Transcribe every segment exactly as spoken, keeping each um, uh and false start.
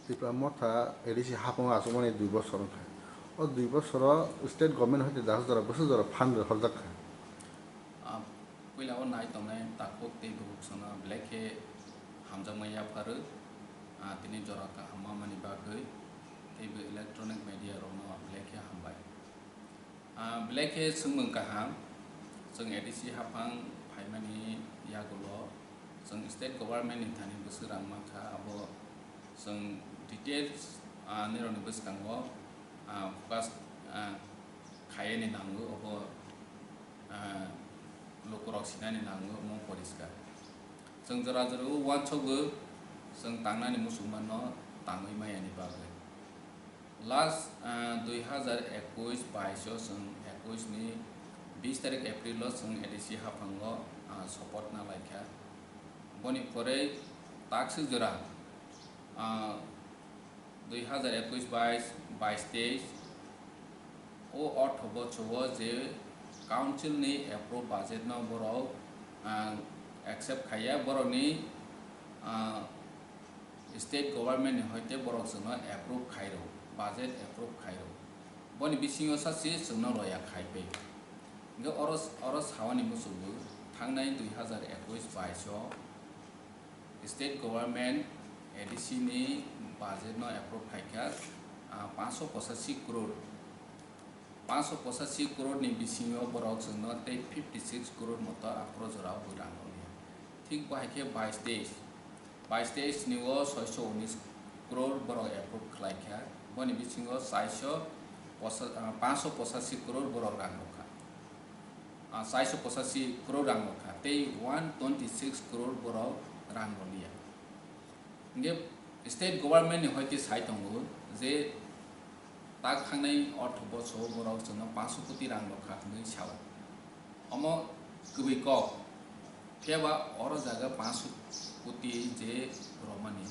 Tipra Motha A D C haphango achukmani dui bosor wngkha. O dui bosoro state government hoite dahak jora bwswk jora fund horjak kha. Ah, puila o nai tongnai takhuk tei bukhuk sono belai khe hamjakma yapharwi, ah, tini jora kaham mamani bagwi teibo electronic media rokno belai khe hambai. Ah, belai khe swngmung kaham, chwng A D C haphang phaimani yagulo chwng state government ni thani bwswk rang mankha, abo chwng details, ah, nirokni bwskango, ah, focus, ah, khaiyani nango, obo, ah, lukurok sinani nango, omo poriskar. Chwng jora jora o uansukgo chwng tangnani muchungmano tangwi mayani bagwi. Last, ah, dui hazar ekush bais o chwng ekush ni bis tarik April o chwng A D C haphango, ah, support na laikha. Boni pore takswk jora, ah, dui hazar ekush bais, bais teis o ortho bochor o je council ni approve budget no borok, ah, accept khaiya, borokni, ah, state government ni hoite borok chwngno approve khairw, budget approve khairw. Boni bisingo sachi chwngno roya khaipai. Hwnkhe oro, oro sawani muchungo thangnai dui hazar ekush bais o state government A D C ni budget no approve khaikha, ah, panch sho pochashi crore. Panch sho pochashi crore ni bisingo borok chwngno tei fifty six crore moto aphuru jorao bo rang rwliya. Thik bo hai khe bais teis, bais teis ni o soi sho unis crore borok approve khlai kha, boni bisingo char sho posa-, ah, panch sho pochashi crore borok rang rw kha. Ah, char sho pochashi crore rang rw kha, tei one twenty six crore borok rang rwliya. Hingke state government ni hoite sai tongo je tak thangnai ortho boso borok chwngno panch sho koti rang rw kha hinwi sao. Omo kwbwi kok, phiya ba oro jaga panch sho koti je rwmani,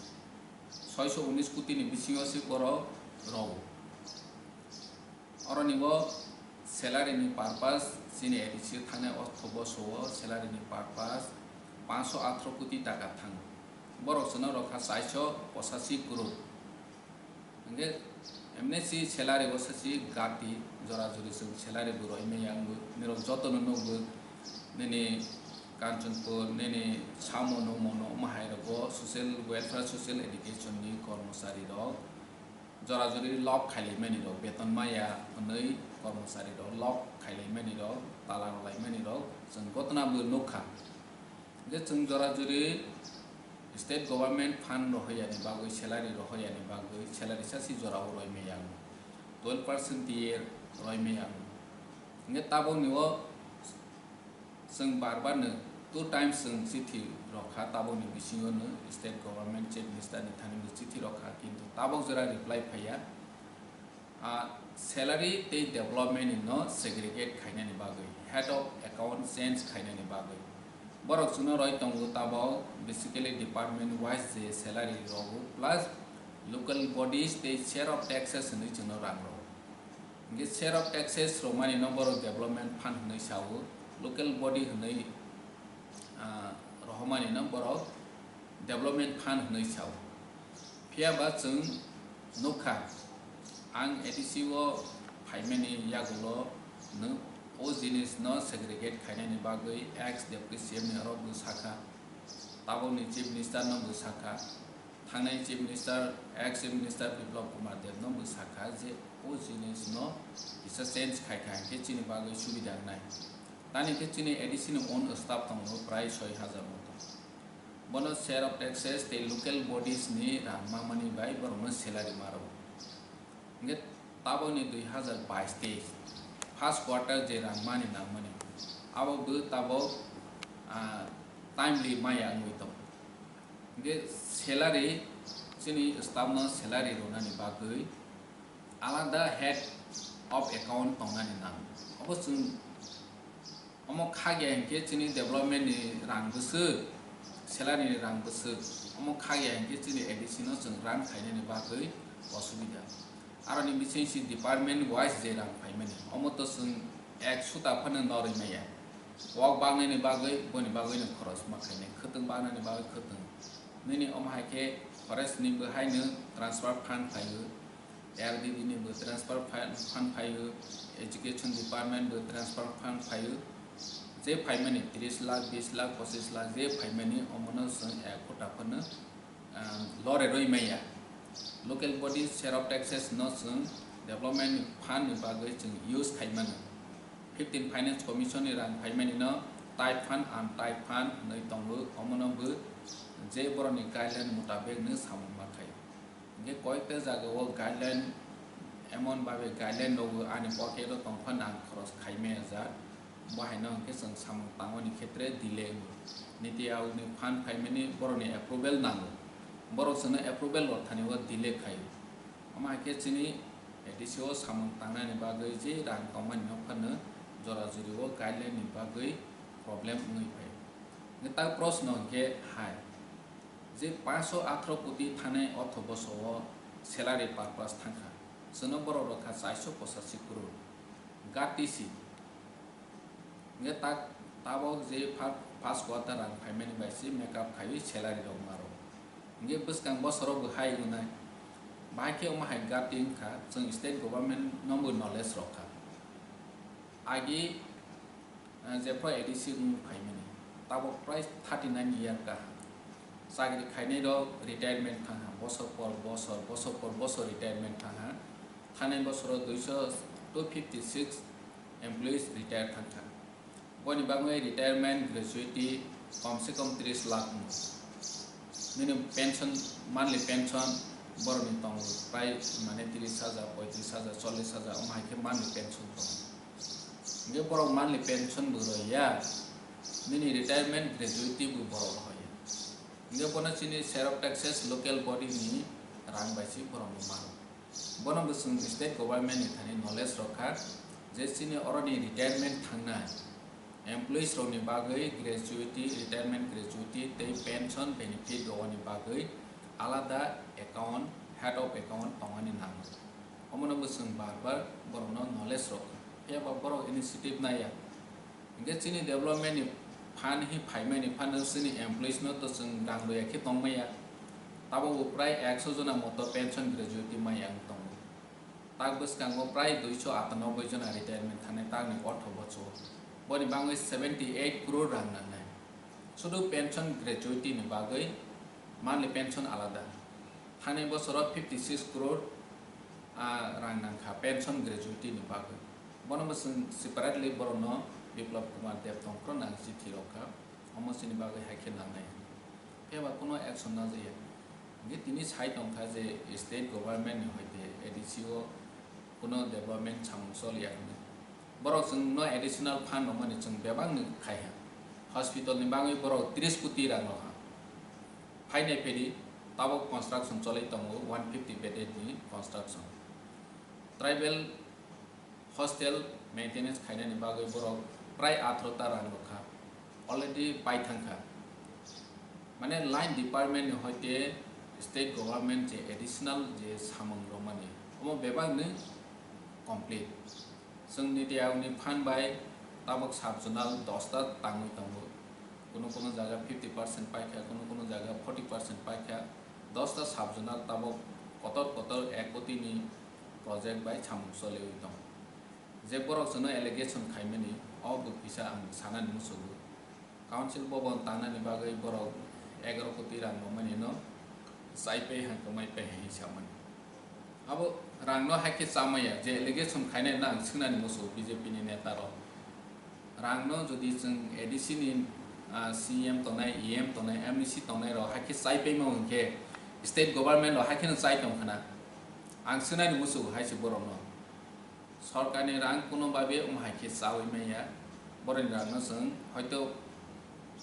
soi sho unis koti ni bisingo se borok rwo. Oroni bo salary ni purpose chini A D C thangnai ortho boso o salary ni purpose panch sho athro koti taka thango. Borok chwngno rw kha char sho pochashi crore. Hingke M N C salary bo sachi gati jora jori chwng salary bo rw maya wngwi. Nirok jotono nukgo nini Kanchanpur, nini samo no mono omo hai rogo social welfare, social education ni kormochari rok. Jora jori lob khailaimani rok, beton maya hwnwi kormochari rok lob khailaimani rok, tala rwlaimani rok chwng gotna bo nukha. Hingke chwng jora jori state government fund rohoyani bagwi, salary rohoyani bagwi, salary sachi jora o roi maya wng, twelve percent D A roi maya wng. Hingke tabokni o Chwng bar bar no two times chwng chithi rok kha, tabokni bisingo no state government chief minister ni thani bo chithi rok kha, kintu tabok jora reply phaiya. Ah, salary tei development ni no segregate khainani bagwi, head of account change khainani bagwi. Borok chwngno roi tongo tabok, basically department wise je salary rogo plus local bodies tei share of taxes hinwi chwngno rang rogo. Hingke share of taxes romani no borok development fund hinwi sao, local body hinwi, ah, rohormani no borok development fund hinwi sao. Phiya ba chwng nukha, ang A D C o phaimani yagulo no o jinis no segregate khainani bagwi ex deputy C M ni oro bo sakha, tabokni chief minister no bo sakha. Thangnai Chief Minister, ex Chief Minister Biplab Kumar Deb no bo sakha je o jinis no kisa change khai kha hingke chini bagwi subida wngnai. Tani khe chini A D C ni own staff tongo prai soi hajar moto. Bono share of taxes tei local bodies ni rang mamani bai borok no salary ma rwo. Hingke taboni dui hazar bais teis first quarter je rang mani nangmani, abo bo tabok, ah, timely maya wngwi tongo. Hingke salary, chini staff no salary rwnani bagwi alada head of account tongnani nango. Obo chwng Omo khagya hinkhe chini development ni rang bwswk, salary ni rang bwswk, omo khagya hinkhe chini A D C no chwng run khainani bagwi osubida. Aroni bising si department wise je rang phaimani, omo to chwng ek suta phano norwi maya. Wak baknani bagwi, boni bagwi no khoros ma khainai, khwtwng baknani bagwi khwtwng. Nini omo hai khe Forest ni bo haino transfer fund phaio, L D D ni bo transfer fund, fund phaio, education department bo transfer fund phaio. Je phaimani tris lakh, bis lakh, pochis lakh je phaimani omono chwng ek kota phano, ah, lore rwi maya. Local body share of taxes no chwng development ni fund ni bagwi chwng use khai mano. Fifteen Finance Commission ni rang phaimani no type fund, untype fund hwnwi tongo, omono bo je borokni guideline mutabek no samung ma khai. Hingke koyekta jaga o guideline, emon babe guideline rogo ani pocket o tongphano ang khoros khai maya jak. Bo haino hingke chwng samung tangmani khetre delay wngo. Niti Aayog ni fund phaimani borokni approval nango. Borok chwngno approval rw thani o delay khaio. Omo hai khe chini A D C o samung tangnani bagwi je rang tongmani no phano jora jori o guideline ni bagwi problem wngwi phai. Hingke tak proshno hingke hai. Je paanch sho atharo koti thanai ortho bosoro salary purpose thangkha. Chwngno borok rwkha char sho pochashi crore. Gatisi. Hingke tak tabok je fir-, first quarter rang phaimani bai se make up khaiwi salary rok maro. Hingke bwskang bosoro bo hai wngnai. Bahai khe omo hai gati wngkha, chwng state government no bo knowledge rokha. Agi Eh, jephru A D C wng phaimani, tabok prai thirty nine year kaham. Chakri khainai rok retirement thangha, bosor por bosor, bosor por bosor retirement thangha. Thanai bosoro dui sho, two fifty six employees retire thangkha. Boni bagwi retirement gratuity kom se kom tris lakh wngo. Nini pension, monthly pension borokni tongo prai mane tris hajar, poitris hajar, chollis hajar, omo hai khe monthly pension tongo. Hingke borok monthly pension bo rw ya, nini retirement gratuity bo borok rw ya. Hingke bono chini share of taxes local body ni rang bai se borok bo mano. Bono bo chwng state government ni thani knowledge rokha je chini oroni retirement thangnai employees rokni bagwi gratuity, retirement gratuity tei pension benefit rwani bagwi alada account, head of account tongmani nango. Omono bo chwng bar bar borokno knowledge rokha. Phiya ba borok initiative naiya. Hingke chini development ni fund hi phaimani phano chini employees no to chwng rang rwya khe tongmaya. Tabok bo prai ekso jona moto pension gratuity maya wng tongo. Tak bwskango prai duiso atanoboi jona retirement thanai takni ortho bochoro. Boni bagwi seventy eight crore rang nangnai. Sudu pension gratuity ni bagwi monthly pension alada. Thanai bosoro fifty six crore, ah, rang nangkha pension gratuity ni bagwi. Bono bo chwng separately borokno Biplab Kumar Deb tongphuru nang chithi rokha. Omo chini bagwi hai khe nangnai. Phiya ba kuno action najaya. Hingke tini sai tongkha je state government ni hoite A D C o kuno development samung choliya hwnwi. Borok chwngno additional fund rwmani chwng bebakni khai ha. Hospital ni bagwi borok tris koti rang rw ha. Phainai phedi tabok construction cholai tongo one fifty bedded ni construction. Tribal hostel maintenance khainani bagwi borok prai atharoh ta rang rwkha, already pai thangkha. Mane line department ni hoite state government je additional je samung rwmani, omo bebakni complete. Chwng Niti Aayog ni fund bai tabok sub zonal dosta tangwi tongo. Kuno kuno jaga fifty percent paikha, kuno kuno jaga forty percent paikha. Dosta sub zonal tabok kotor kotor ek koti ni project bai samung choliwi tongo. Je borok chwngno allegation khaimani, o bo kisa ang sanani muchungo. Council bobon tangnani bagwi borok egaroh koti rang rwmani no chai pai hai kwmai pai hai hinwi samani. Abo rang no hai khe chamaya je allegation khainai no ang swngnani muchungo B J P ni neta rok. Rang no jodi chwng A D C ni, ah, C M tongnai, E M tongnai, M D C tongnai rok hai khe chai paima hwn khe state government rok hai kheno chai tong khna. Ang swngnani muchungo hai se borok no. Sorkarni rang kuno babe wng hai khe chawi manya. Borokni rangno chwng hoito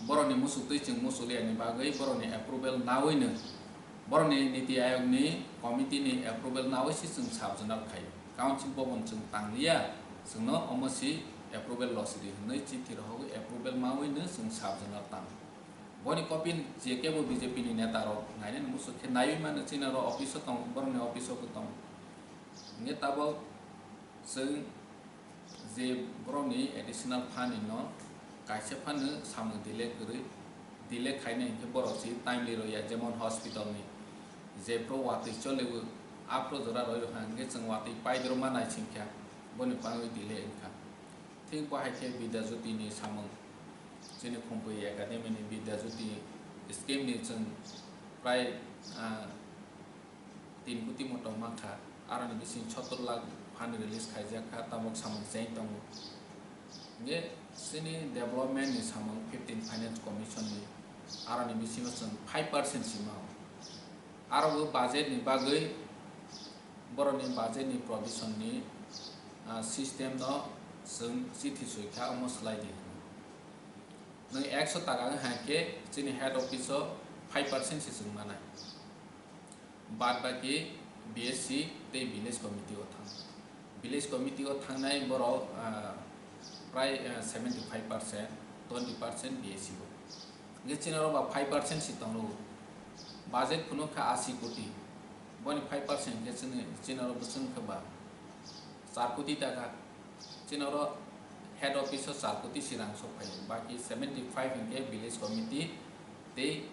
borokni muchuk twi chwng muchuk liyani bagwi borokni approval nawino, borokni Niti Aayogni committee ni approval nawi se chwng sub zonal khaio. Council bobon chwng tangliya, chwngno omo si approval losi di hwnwi chithi rohogwi approval mawino chwng sub zonal tang. Boni copy je kebo B J P ni neta rok nainani muchuk khe naiwi mano, chini oro office o tong, borokni office o bo tong. Hingke tabok chwng je borokni additional fund ni no kaisa phano samung delay kwrwi, delay khainai hinkhe borok se timely rwya, jemon hospital ni Jephru watwi choliwi aphru jora rwi rwkha, hwnkhe chwng watwi paidrwma naisingkha, boni bagwi delay wngkha. Thik bo hai khe Bidya Jyoti ni samung, chini Khumpui Academy ni Bidya Jyoti scheme ni chwng prai, ah, tin koti motom mankha, aroni bising sottor lakh fund release khaijak kha, tabok samung cheng tongo. Hwnkhe chini development ni samung fifteen Finance Commission ni, aroni bisingo chwng five percent sima o. Aro bo budget ni bagwi, borokni budget ni provision ni, ah, system no chwng chithi soi kha, omo swlai di hwnwi. Nwng ekso taka wng hai khe chini head office o five percent se chwng manai. Bad baki B S C tei village committee o thang. Village committee o thangnai borok, ah, prai, ah, seventy five percent, twenty percent B S C o. Hwnkhe chini oro ba five percent si tongo. Budget phunuk kha asi koti. Boni five percent hwnkhe chini, chini oro bwswk khe ba char koti taka. Chini oro head office o char koti si rang sok phai. Baki seventy five hwnkhe village committee tei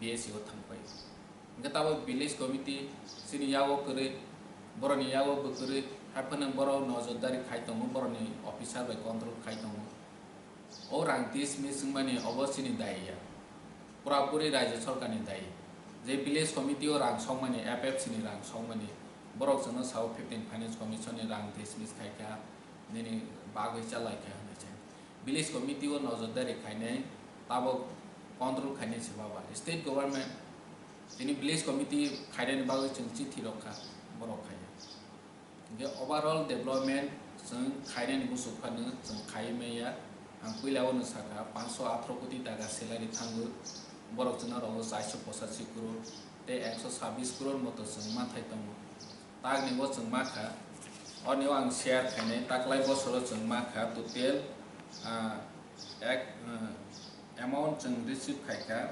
B S C o thang phai. Hwnkhe tabok village committee chini yago kwrwi, borokni yago bo kwrwi, hai phano borok nojordari khai tongo, borokni officer bai control khai tongo. O rang dismiss wngmani obo chini dayi ya, purapuri Rajya Sarkarni dayi. Je village committee o rang sokmani, F F C ni rang sokmani, borok chwngno sao fifteen Finance Commission ni rang dismiss khai kha, nini bagwi chalai kha hwnwi se. Village committee o nojordari khainai, tabok control khainai se baba. State government tini village committee khainani bagwi chwng chithi rok kha, borok khaiya. Hwnkhe overall development chwng khainani muchuk phano chwng khaiwi manya. Ang puila o no sakha, panch sho atharo koti taka salary thango, borok chwngno rogo char sho pochashi crore tei ek sho chabbish crore moto chwng manthai tongo. Takni bo chwng mankha, oni o ang share khainai, taklai bosoro chwng mankha total, ah, ek, ah, amount chwng receive khaikha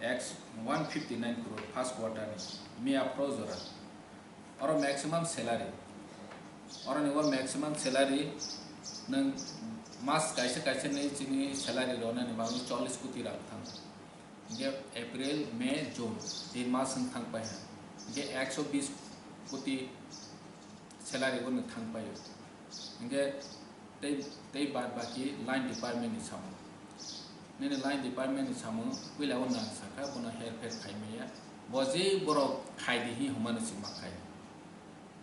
ek one fifty nine crore first quarter ni, miya phro jora. Oro maximum salary, oroni o maximum salary nwng mas kaisa kaisa ni chini salary ronani bagwi chollish koti rang thango. Hingke April, May, June, tin mas wng thang pai ha. Hingke ekso bis koti salary bo no thang pai o. Hingke tei, tei bad baki line department ni samung. Nini line department ni samung puila o nang sakha, bono her pher khai maya. Bo je borok khai di hi hwnmano se ma khai.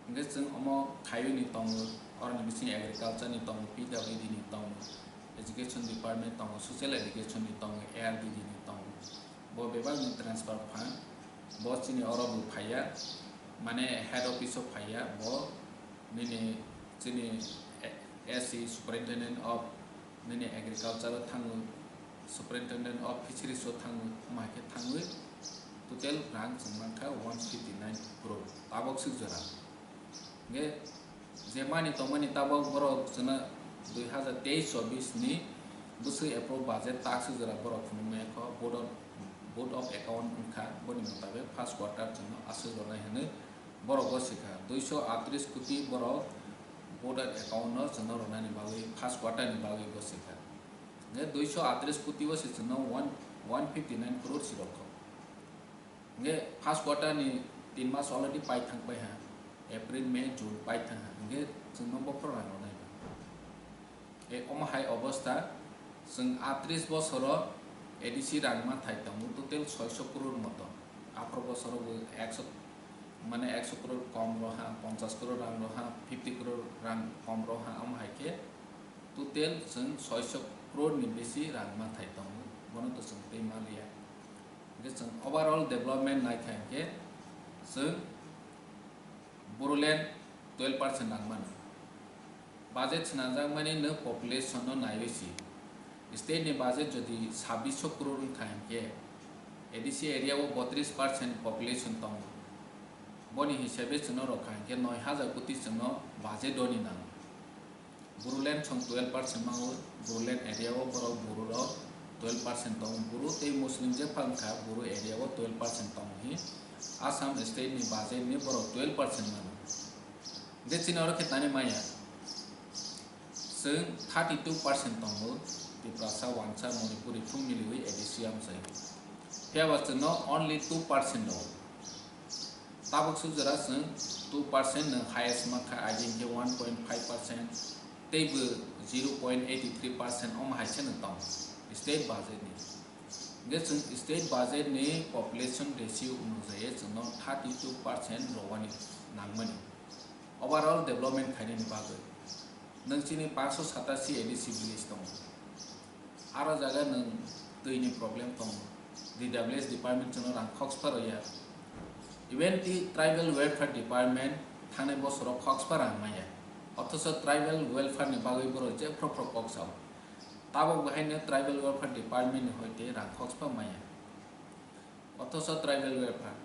Hingke chwng omo khaiwi ni tongo, oroni bising agriculture ni tongo, P W D ni tongo, education department tongo, social education ni tongo, A R D D ni tongo. Bo bebak ni transfer phan, bo chini oro bo phaiya, mane head office o phaiya, bo nini chini A C, superintendent of nini agriculture o thango, superintendent of fisheries o thango, omo hai khe thangwi total rang chwng mankha one fifty nine crore, tabok swk jora. Hingke je mani tongmani tabok borok chwngno dui hazar teis chobbish ni bwswk approve budget tak swk jora borok phunukmaya kho, vote of, vote of account wngkha, boni mutabik first quarter chwngno aswk rwnai hwnwi borok gosika, duiso atris koti borok voter account no chwngno rwnani bagwi first quarter ni bagwi gosika. Hingke duiso atris koti o se chwngno one, one fifty nine crore si rokho. Hingke first quarter ni tin mas already pai thang pai ha, April, May, June pai thang ha, hingke chwngno bophor rang rwnai ba. E omo hai obostha, chwng atris bosoro A D C rang mathai tongo total soiso crore moto. Aphro bosoro bo ekso, mane ekso crore kom roha, ponchas crore rang roha, fifty crore rang kom roha, omo hai khe total chwng soiso crore ni besi rang mathai tongo, bono to chwng tei maliya. Hingke chwng overall development naikha hingke chwng Bodoland twelve percent rang mano. Budget swnamjakmani no population no naiwi si. State ni budget jodi sabbish crore wngkha hingke A D C area o botris percent population tongo. Boni hisabe chwngno rokha hingke noi hazar koti chwngno budget doni nango. Bodoland chwng twelve percent mango, Bodoland area o borok Boro rok twelve percent tongo, Boro tei Muslim je phang kha Boro area o twelve percent tongo hi. Assam state ni budget ni borok twelve percent mano. Hingke chini oro khe tani maya, chwng thirty two percent tongo, Tiprasa, Wansa, Manipuri thum miliwi A D C amchai. Phiya ba chwngno only two percent rw. Tabuk suk jora chwng two percent no highest mankha, agi hinkhe one point five percent, teibo zero point eighty three percent omo hai se no tong state budget ni. Hinkhe chwng state budget ni population ratio onujai chwngno thirty two percent rwani nangmani overall development khainani bagwi. Nwng chini paanso satasi A D C village tongo. Aro jaga nwng twi ni problem tongo. D W S department chwngno rang khoksa rwya. Even the tribal welfare department thangnai bosoro khoksa rang maya. Othocho tribal welfare ni bagwi borok jephru phru kok sao. Tabok bo haino tribal welfare department ni hoite rang khoksa maya. Othocho tribal welfare.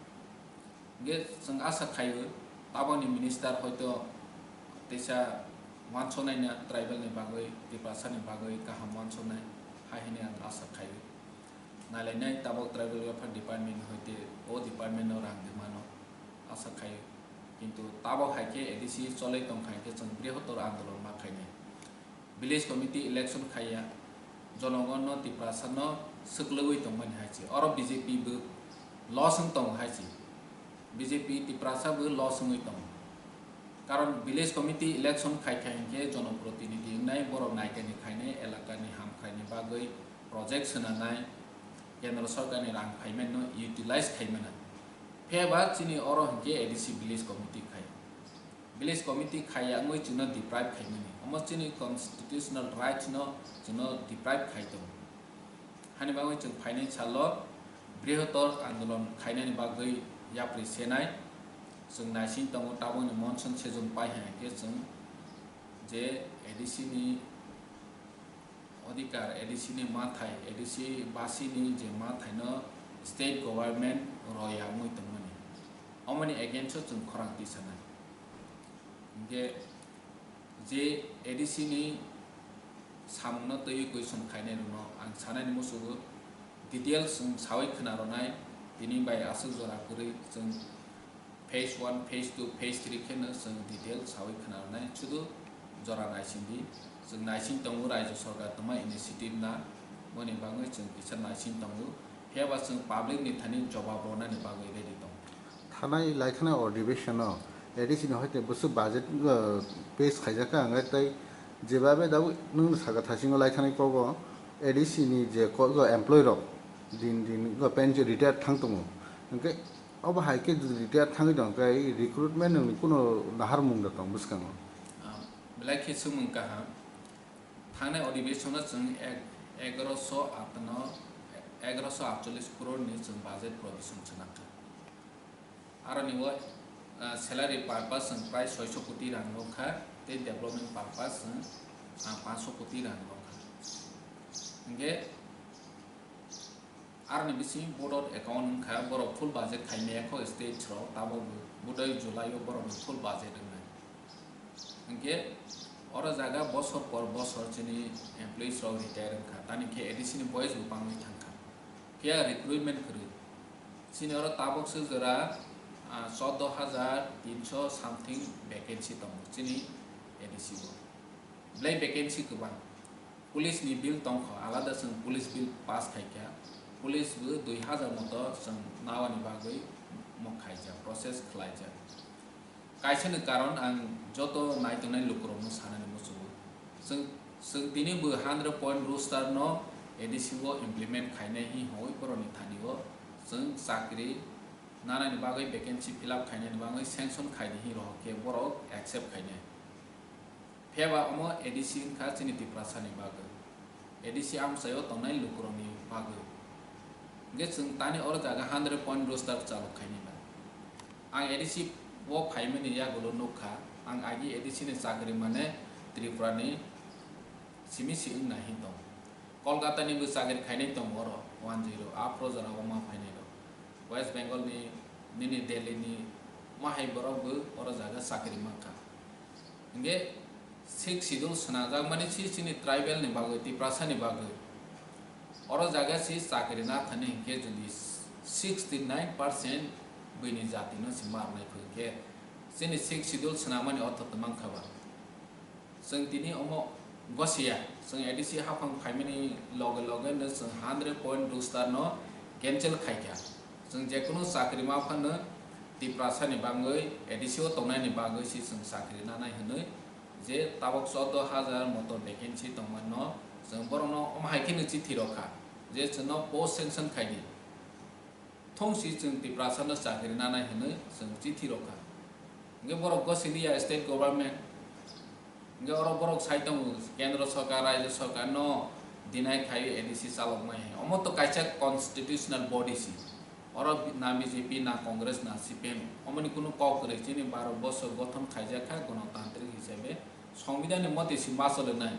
Hinkhe chwng asa khaio, tabokni minister hoito teisa wansuknaina tribal ni bagwi, Tiprasa ni bagwi kaham wansuknai, hai hwnwi ang asa khaio. Nailainai tabok tribal welfare department hoite o department no rang rwmano asa khaio. Kintu tabok hai khe A D C cholwi tongkha hinkhe chwng brihotor andolon ma khainai. Village committee election khaiya, jonogonno Tiprasa no swklwgwi tongmani hai se. Oro B J P bo loss wng tongo hai se. B J P Tiprasa bo loss wngwi tongo. Karon village committee election khaikha hinkhe jonoprotinidhi wngnai, borok naikani khainai, elakani hamkraini bagwi project swnanai, kendro sorkarni rang phaimano utilize khaimana. Phiyaba chini oro hinkhe A D C village committee khai. Village committee khai yangwi chwngno deprive khaimani. Omo chini constitutional rights no chwngno deprive khai tongo. Hani bagwi chwng phainai salo brihotor andolon khainani bagwi yapri senai. Chwng naising tongo tabokni monson sejom pai hai khe chwng je A D C ni odhikar, A D C ni mathai, A D C basi ni je mathai no state government roya wngwi tongmani. Omoni against o chwng khorang tisanai. Hinkhe je A D C ni samungno twiwi question khainai rwno ang sanani musugo details chwng sawi khwna rwnai, tini bai aswk jora kwrwi chwng phase one, phase two, phase three kheno chwng detail sawi khwna rwnai, sudu jora naising di. Chwng naising tongo, Rajya Sarkar twma initiative na, boni bagwi chwng kisa naising tongo, phiyaba chwng public ni thani jobab rwnani bagwi ready tongo. Thanai lai thanai o adhiveshon o A D C ni hoite bwswk budget, uh, pass khaijak kha, hwnkhai tei jebabe dabo nwng saka thasingo lai thanai kogo A D C ni je ko-, employee rok din din pension retire thang tongo, hwnkhe obo hai khe retire thangwi tong khe recruitment nwng kuno naharmung da tong bwskango? Ah, belai khe swngmung kaham. Thangnai adhiveshon o chwng ek-, egaroso aat no, egaroso aatchollish crore ni chwng budget provision swnamkha. Aroni o, ah, salary purpose chwng prai soiso koti rang rwkha, tei development purpose chwng, ah, panso koti rang rwkha. Hinkhe aroni bising board of account wngkha, borok full budget khai maya kho state rok, tabok bo budai July o borok full budget wngnai. Hinkhe oro jaga bosor por bosor chini employees rok retire wngkha, tani khe A D C ni boyes bo bangwi thangkha. Phiya recruitment kwrwi. Chini oro tabok se jora, ah, chordo hajar tinso something vacancy tongo chini A D C o. Belai vacancy kwbang. Police ni bill tongkho, alada chwng police bill pass khaikha. Police bo dui hajar moto chwng nawani bagwi mok khaijak, process khlaijak. Kaisa ni karon ang joto naitongnai lukurokno sanani muchungo. Chwng, chwng tini bo hundred point roster no A D C o implement khainai hi hoi borokni thani o chwng chakri nanani bagwi vacancy fill up khainani bagwi sanction khaidi hi rohor khe borok accept khainai. Phiyaba omo A D C wngkha chini Tiprasani bagwi, A D C amchaio tongnai lukurokni bagwi. Hwnkhe chwng tani oro jaga hundred point roster chalok khainai ba. Ang A D C o phaimani yagulo nukha, ang agi A D C ni chakri mane Tripura ni simi si wngna hin tongo. Kolkata ni bo chakri khainai tongo oro, one zero, aphro jora o ma phainai rok. West Bengal ni, nini Delhi ni, ma hai borok bo oro jaga chakri mankha. Hingke sixth schedule swnajak mani si chini tribal ni bagwi, Tiprasa ni bagwi. Oro jaga si chakri na thani hingke jodi sixty nine percent bini jati no si ma rwnai phu hingke chini sixth schedule swnamani ortho tong mankha ba. Chwng tini omo gosiya, chwng A D C haphang phaimani loge loge no chwng hundred point roster no cancel khaikha. Chwng jekunu chakri ma phano Tiprasa ni bagwi A D C o tongnai ni bagwi si chwng chakri nanai hwnwi je tabok chordo hajar moto vacancy tongmano chwng borokno omo hai kheno chithi rokha je chwngno post sanction khaidi. Thung si chwng Tiprasa no chakri nanai hwnwi chwng chithi rokha. Hwnkhe borok gosiliya state government. Hwnkhe oro borok sai tongo kendro sorkar, rajyo sorkar no deny khaiwi A D C chalokmai hai. Omo to kaisa constitutional body si. Oro na B J P, na Congress, na C P M. Omoni kunu kok kwrwi chini baro bosor gothon khaijak kha gonotantrik hisabe. Songbidan ni mote si ma chole nai.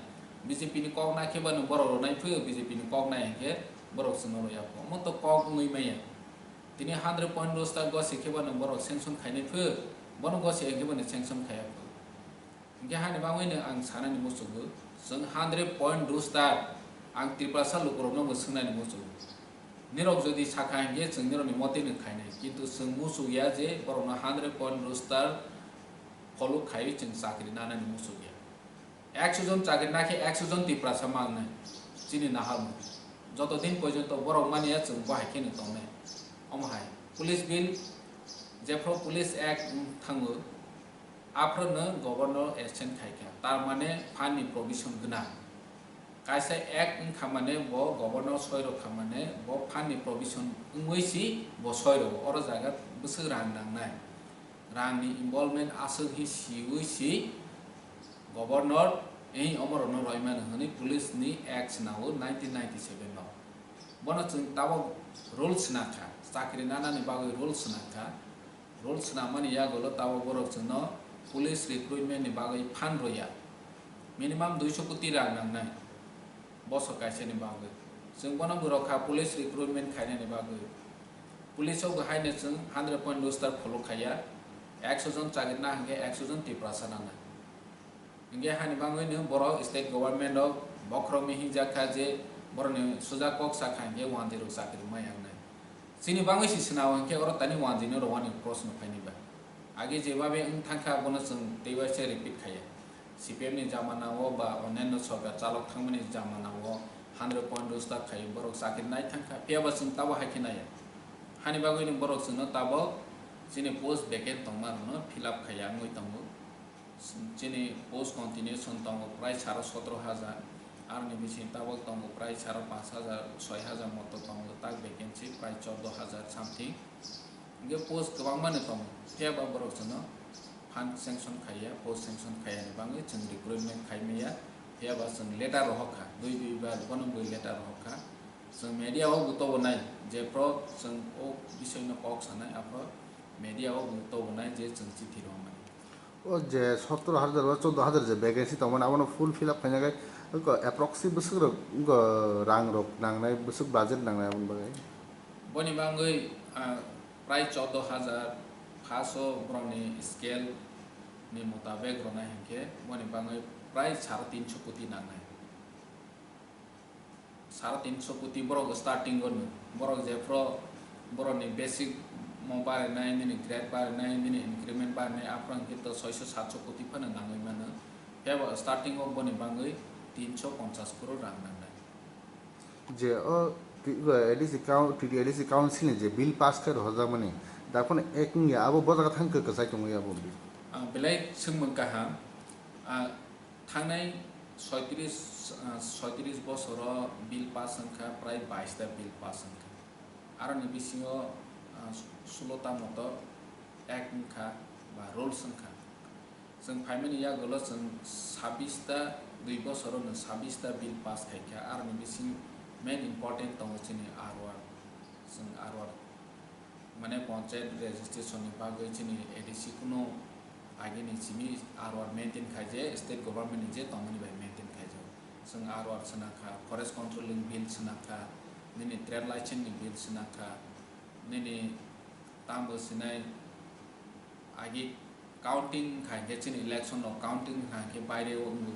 B J P ni kok nai khe bano borok rok nai phio, B J P ni kok nai hwnkhe borok chwngno roya kho. Omo to kok wngwi maya. Tini hundred point roster gosi khe bano borok sanction khainai phio, bono gosi hwnkhe bano sanction khaiya kho. Hwnkhe hani bagwi no ang sanani muchungo, chwng hundred point roster ang Tiprasa lukurokno bo swngnani muchungo. Nirok jodi sakha hwnkhe chwng nirokni mote no khainai, kintu chwng muchukya je borokno hundred point roster follow khaiwi chwng chakri nanani muchukya. Ekso jon chakri nakhe ekso jon Tiprasa mangnai chini naharmung. Joto din porjonto borok manya chwng bo hai kheno tongnai. Omo hai police bill jephru police act wng thango, aphruno governor assent khaikha, tar mane phan ni provision gwnang. Kaisa act wngkha mane bo governor soi rokha mane bo phan ni provision wngwi si bo soi rogo. Oro jaga bwswk rang nangnai. Rangni involvement aswk hi siwi si governor ei omorokno roimano hwnwi police ni act swnao nineteen ninety-seven no. Bono chwng tabok rule swnakha, chakri nanani bagwi rule swnakha. Rule swnamani yagulo tabok borok chwngno police recruitment ni bagwi phan roya. Minimum duiso koti rang nangnai bosor kaisani bagwi. Chwng bono bo rokha police recruitment khainani bagwi. Police o bo haino chwng hundred point roster follow khaiya. Ekso jon chakri na hwnkhe ekso jon Tiprasa nana. Hwnkhe hani bagwino borok state government o bokhorokni hingjak kha je borokni suja kok sakha hwnkhe wanjwi rok chakri maya wngnai. Chini bagwi se swnao hwnkhe oro tani wanjwi no rwani proshno phaini ba. Age jebabe wng thangkha bono chwng teibaisa repeat khaiya. C P M ni jamana o ba onyanno sorkar chalok thangmani jamana o hundred point roster khai borok chakri nai thangkha, phiya ba chwng tabo hai khe naiya. Hani bagwino borok chwngno tabok chini post vacant tongmarokno fill up khaiya wngwi tongo. Chini post continuation tongo prai saro sotro hajar, aroni bising tabok tongo prai saro panch hajar, soi hajar moto tongo, tak vacancy prai chordo hajar something. Hingke post kwbangma no tongo, phiya ba borok chwngno phan sanction khaiya, post sanction khaiya ni bagwi chwng recruitment khai maya, phiya ba chwng letter rohor kha, dui dui bar bono bui letter rohor kha. Chwng media o bo tobonai, jephru chwng o bisoi no kok sanai, aphru media o bo tobonai je chwng chithi rohormani. O je sotro hajar ba chordo hajar je vacancy tongmani, abono full fill up khaina khe, oko approxi bwswk rok, oko rang rok nangnai, bwswk budget nangnai aboni bagwi? Boni bagwi, ah, prai chordo hajar, first o borokni scale ni mutabek rwnai hinkhe, boni bagwi prai saro tinso koti nangnai. Saro tinso koti borok starting o no, borok jephru borokni basic mo barinai, nini grade barinai, nini increment barinai, aphuru hwnkhe to soiso satso koti phano nangwi mano. Phiya bo starting o boni bagwi tinso ponchas crore rang nangnai. Je o ti-, A D C coun-, T T A D C council ni je bill pass khe rohorjakmani, daphano ek wngya, abo bo jaga thang khe kwchai tongwi abo bill. Ah, belai swngmung kaham. Ah, Thangnai soitris, ah, soitris bosoro bill pass wngkha, prai bais ta bill pass wngkha. Aroni bisingo, ah, sulo ta motor act wngkha ba rules wngkha. Chwng phaimani yagulo chwng sabis ta, dui bosoro no sabis ta bill pass khaikha. Aroni bising main important tongo chini R O R, chwng R O R. Mane panchayat registration ni bagwi chini A D C kunu agini simi R O R maintain khai je, state government ni je tongmani bai maintain khai je. Chwng R O R swnakha, forest controlling bill swnakha, nini trade license ni bill swnakha, nini tambo sinai agi counting khai khe chini election rok counting khai khe baire o wngo,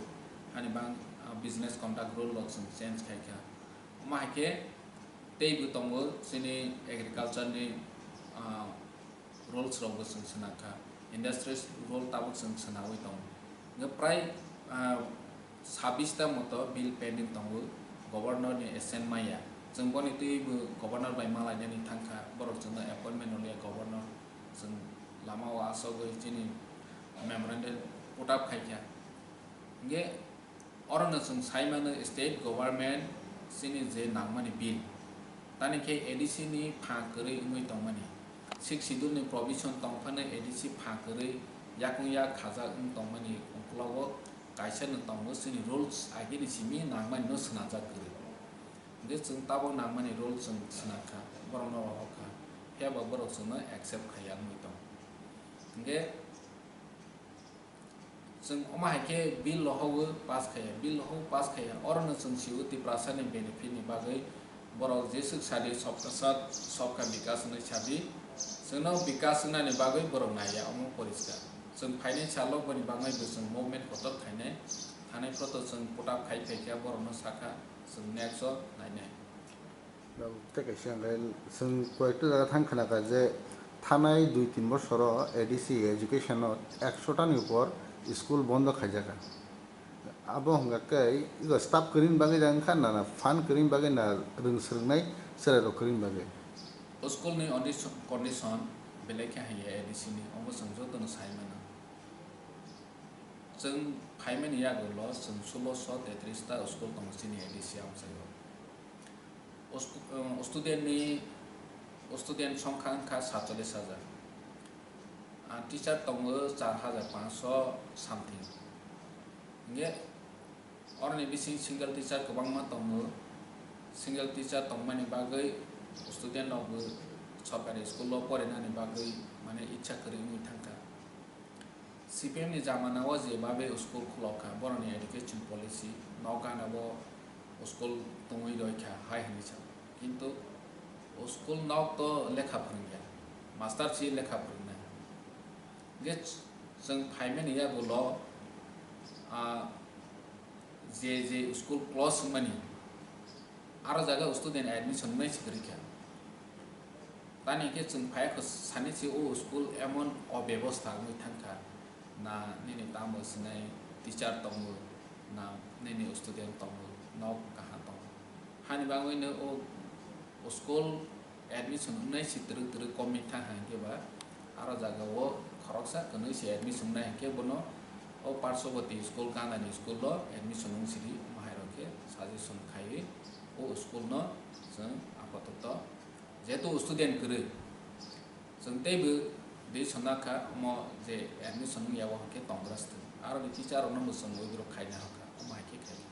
hani bang, ah, business conduct rule rok chwng change khai kha. Omo hai khe tei bo tongo chini agriculture ni, ah, rules rok bo chwng swnakha, industries rule tabuk chwng swnawi tongo. Hwnkhe prai, ah, sabis ta moto bill pending tongo, governor ni assent maya. Chwng boni twi bo governor bai malainani thangkha, borok chwngno appointment rwliya, governor chwng lama o asogwi chini memorandum put up khaikha. Hingke orono chwng saimano state government chini je nangmani bill, tani khe A D C ni pha kwrwi wngwi tongmani, Sixth Schedule ni provision tongphano A D C pha kwrwi yakung yak khajak wng tongmani uklogo kaisa no tongo chini rules agini simi nangmani no swnamjak kwrwi. Hingke chwng tabok nangmani rules chwng swnamkha, borokno rohorkha, phiya ba borok chwngno accept khaiya wngwi tongo. Hingke chwng omo hai khe bill rohorwi pass khaiya, bill rohorwi pass khaiya, orono chwng sio Tiprasani benefit ni bagwi borok jeswk sadi Sabka Saath, Sabka Vikas hwnwi sadi, chwngno vikas wngnani bagwi borok naiya, omo poriskar. Chwng phainai salo boni bagwi bo chwng movement kotor khainai, thanai proto chwng put up khai phaikha, borokno sakha, chwng next o nainai. Tei kaisa hwnkhe chwng koyekta jaga thang khnakha je thanai dui tin bosoro A D C education o ekshotani upor school bondo khaijakha. Abo hwnkha khe ego staff kwrwini bagwi da wngkha na, na phan kwrwini bagwi na, rwng swrwngnai chwrairok kwrwini bagwi? O school ni ondi condition belai khe hamya A D C ni, obo chwng jotono sai mano. Chwng phaimani yagulo chwng sulosho tetris ta school tongo chini A D C amchaio. O stu-, o student ni, o student songkha wngkha satchollish hajar. Ah, teacher tongo char hajar panchsho something. Hingke oroni bising single teacher kwbangma tongo. Single teacher tongmani bagwi student rokbo sorkari school o porinani bagwi mane icha kwrwi wngwi thangkha. C P M ni jamana o je babe school khulokha, boroni education policy, nok gana bo school tongwi roikha, hai hinwi sa. Kintu school nok to lekha phwrwngya, master si lekha phwrwngnai. Je ch-, chwng phaimani yagulo, ah, je, je school close wngmani, aro jaga student admission wngnai se kwrwi kha. Tani khe chwng phai kho sani se o school emon obebostha wngwi thangkha, na nini tamo sinai teacher tongo, na nini student tongo, nok kaham tongo. Hani bagwino o school admission wngnai se twrwk twrwk komwi thang hai khe ba, aro jaga o khoroksa kwnwi se admission wngnai hai khe bono o Parshoboti school, Gandani school o admission wng sidi, omo hai rok khe suggestion khaiwi o school no chwng apatoto jehetu student kwrwi, chwng teibo decision nakha omo je admission wngya o hwnkhe tongra se thung. Aroni teacher rokno bo chwng withdraw khaina hokha, omo hai khe khaikha.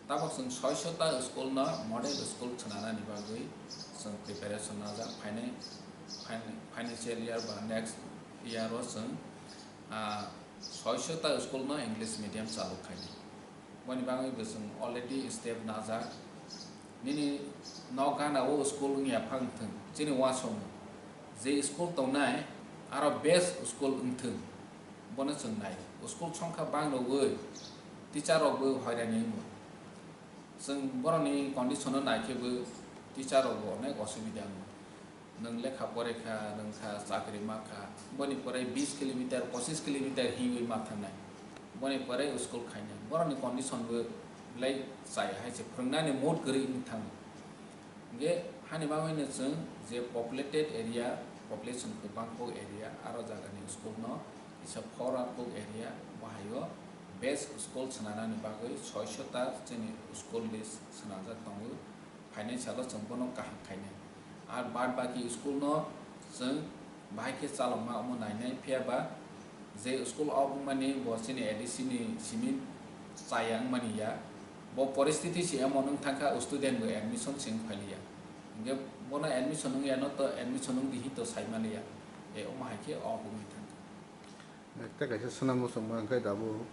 Tabok chwng soisho ta school no model school swnanani bagwi chwng preparation najak phainai, phainai, financial year ba next year o chwng, ah, soisho ta school no English medium chalu khainai. Boni bagwi bo chwng already step najak. Nini nok gana o school wngya phang thung, chini uansukmung je school tongnai aro best school wngthung, bono chwng nai. School songkha bang rogwi teacher rok bo hoirani wngo. Chwng borokni condition no nai khe bo teacher rok bo onek osubida wngo. Nwng lekha pore kha, nwng kha chakri ma kha, boni pore bis kilometer, pochis kilometer hiwi ma thangnai, boni pore school khainai. Borokni condition bo belai chaya hai se, phwrwngnani mood kwrwi wng thango. Hingke hani bagwino chwng je populated area, population kwbang kok area, aro jagani school no kisa poorer kok area, bo haio best school swnanani bagwi soisho ta chini school list swnamjak tongo. Phainai salo chwng bono kaham khainai. Ar bad baki school no chwng bahai khe chalokma omo nainai, phiya ba je school o wngmani bo chini A D C ni simi chaya wngmani ya. Bo poristiti se emon wng thangkha, student bo admission se wng phailiya. Hingke bono admission wngya no to admission wng di hin to sai maliya. E omo hai khe o wngwi thangkha. Tei kaisa swnam muchungma hwnkhe dabu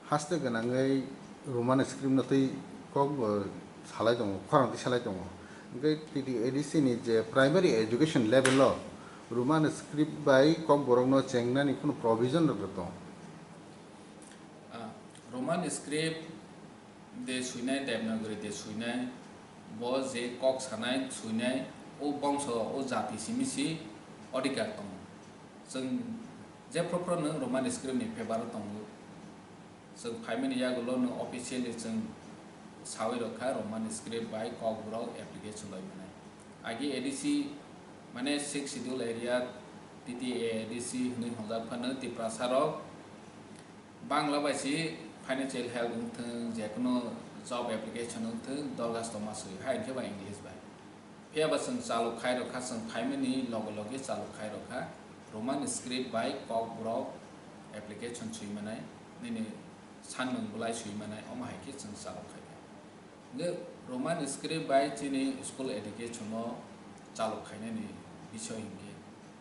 haste gwnangwi Roman script no twi kok bo salai tongo, khorang twi salai tongo. Hwnkhe T T A D C ni je primary education level o Roman script bai kokborok no chengnani kheno provision rok tong? Ah, Roman script de swinai, Devanagari de swinai, bo je kok sanai, swinai, o bongso, o jati simi si odhikar tongo. Chwng jephru phru nwng Roman script ni favour o tongo. Chwng phaimani yagulo nwng officially chwng sawi rwkha Roman script bai kokborok application bai manai. Agi A D C mane Sixth Schedule area T T A A D C hwnwi hwnjak phano Tiprasa rok Bangla bai si financial help wng thung, je kuno job application wng thung, Dorgas tongma swi hai hwnkhe ba English bai. Phiya ba chwng chalok khai rokha, chwng phaimani loge loge chalok khai rokha, Roman script bai Kokborok application swi manai, nini sanmung bwlai swi manai, omo hai khe chwng chalok khai kha. Hwnkhe Roman script bai chini school education o chalok khainani bisoi hwnkhe,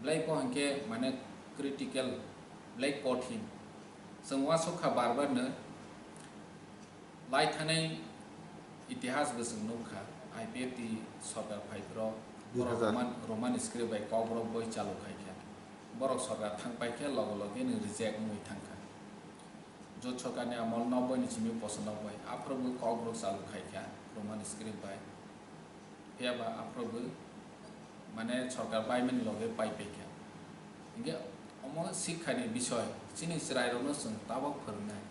belai bo hwnkhe mane critical, belai kothin. Chwng uansuk kha bar bar no, lai thanai itihas bo chwng nuk kha, I P F T sorkar phai phro, Dui borok hazar. Roman, Roman script bai Kokborok boi chalok khai kha. Borok sorkar thang pai khe loge loge no reject wngwi thang kha. Jot sorkarni amol noboi ni simi poso noboi, aphuru bo Kokborok chalok khai kha Roman script bai. Phiya ba aphuru bo mane sorkar bai mani loge pai pai kha. Hingke omo sikha ni bisoi, chini chwrai rok no chwng tabok phwrwngnai.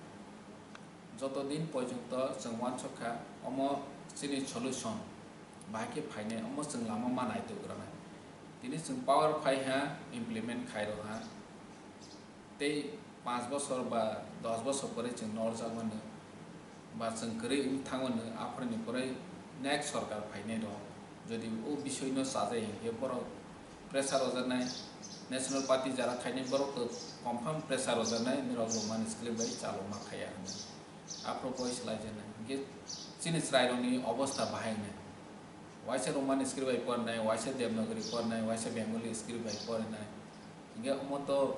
Joto din porjonto chwng uansuk kha, omo chini solution bahai khe phainai, omo chwng lama ma naitok rwnai. Tini chwng power phai ha, implement khai rw ha. Tei panch bosor ba dos bosor pore chwng norjak mano, ba chwng kwrwi wng thang mano, aphuruni pore next sorkar phainai rok jodi o bisoi no chajai hinkhe borok pressure ojaknai, national party jara khainai borok to confirm pressure ojaknai, norok Roman script bai chalokma khaiya hwnwi. Aphuru boi swlaijaknai hinkhe chini chwrairokni obostha bahai wngnai. Waisa Roman script bai porinai, waisa Devanagari porinai, waisa Bengali script bai porinai. Hingke omo to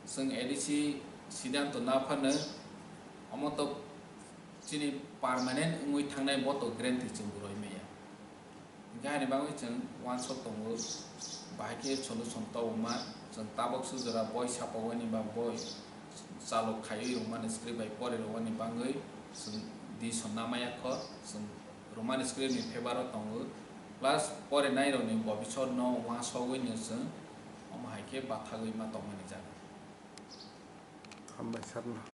chwng A D C siddhanto na phano, omo to chini permanent wngwi thangnai bo to guarantee chwng rwi maya. Hingke ani bagwi chwng uansuk tongo, bahai khe solution tobokma, chwng tabok sujora boi sapogwini ba boi chalok khaiwi rwmani script bai pori rwmani bagwi chwng decision na maya kho, chwng Roman script ni favour o tongo, plus porinai rokni bobisot no uansugwi no chwng omo hai khe bathagwi ma tongmani jaga. Hambai sir no.